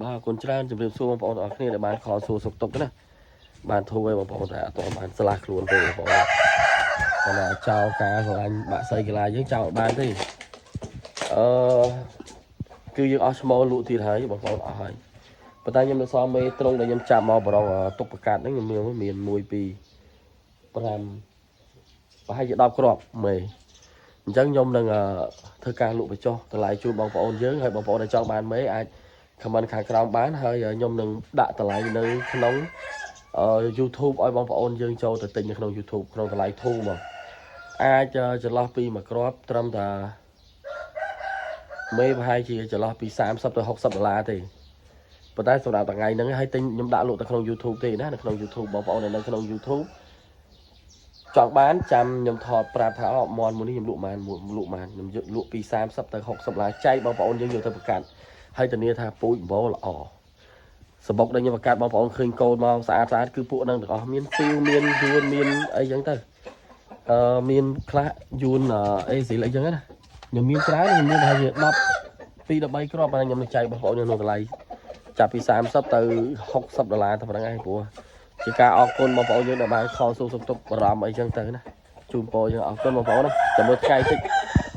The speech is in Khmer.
បាទអរគុណច្រើនជម្រាបសួរបងប្អូនទាំងអស់គ្នាដែលបាន call សួរសុខទុក្ខណាបានធូរឲ្យបងប្អូនតែអត់ទាន់បានស្លាស់ខ្លួនទេបងប្អូនប៉ុន្តែចោលការស្រឡាញ់បាក់សីកាឡាយើងចោលអត់បានទេអឺគឺយើងអស់ឈ្មោលលក់ទៀតហើយបងប្អូនអស់ហើយប៉ុន្តែខ្ញុំនៅសល់មេត្រង់ដែលខ្ញុំចាប់មកបរងទុកប្រកាសហ្នឹងខ្ញុំមាន1 2 5ប្រហែលជា10គ្រាប់មេអញ្ចឹងខ្ញុំនឹងធ្វើការលក់បញ្ចុះតម្លៃជូនបងប្អូនយើងហើយបងប្អូនដែលចង់បានមេអាច comment ខាងក្រោមបានហើយខ្ញុំនឹងដាក់តម្លៃនៅក្នុង YouTube ឲ្យបងប្អូនយើងចូលទៅទិញនៅក្នុង YouTube ក្នុងតម្លៃធូរមកអាចចន្លោះពីមួយគ្រាប់ត្រឹមតែមេប្រហែលជាចន្លោះពី30ទៅ60ដុល្លារទេប៉ុន្តែសម្រាប់ថ្ងៃហ្នឹងឲ្យទិញខ្ញុំដាក់លក់ទៅក្នុង YouTube ទេណានៅក្នុង YouTube បងប្អូននៅក្នុង YouTube ចង់បានចាំខ្ញុំថតប្រាប់ថាអូមន់មួយនេះខ្ញុំលក់បានលក់បានខ្ញុំលក់ពី30ទៅ60ដុល្លារចែកបងប្អូនយើងយកទៅប្រកាសហើយធានាថាពូជអំបូរល្អសបុកដែលខ្ញុំប្រកាសបងប្អូនឃើញកូនមកស្អាតស្អាតគឺពួកហ្នឹងទាំងអស់មានស៊ីវមានយួនមានអីចឹងទៅអឺមានខ្លះយួនអេស៊ីលអីចឹងណាខ្ញុំមានច្រើនខ្ញុំមានប្រហែលជា10 2 13គ្រាប់ប៉ុន្តែខ្ញុំនឹងចែកបងប្អូនក្នុងតម្លៃចាប់ពី30ទៅ60ដុល្លារតែប៉ុណ្្នឹងឯងព្រោះជាការអរគុណបងប្អូនយើងដែលបាន call សួរសុខទុក្ខបារម្ភអីចឹងទៅណាជូនពរយើងអរគុណបងប្អូនណាចាំមើលថ្ងៃតិច។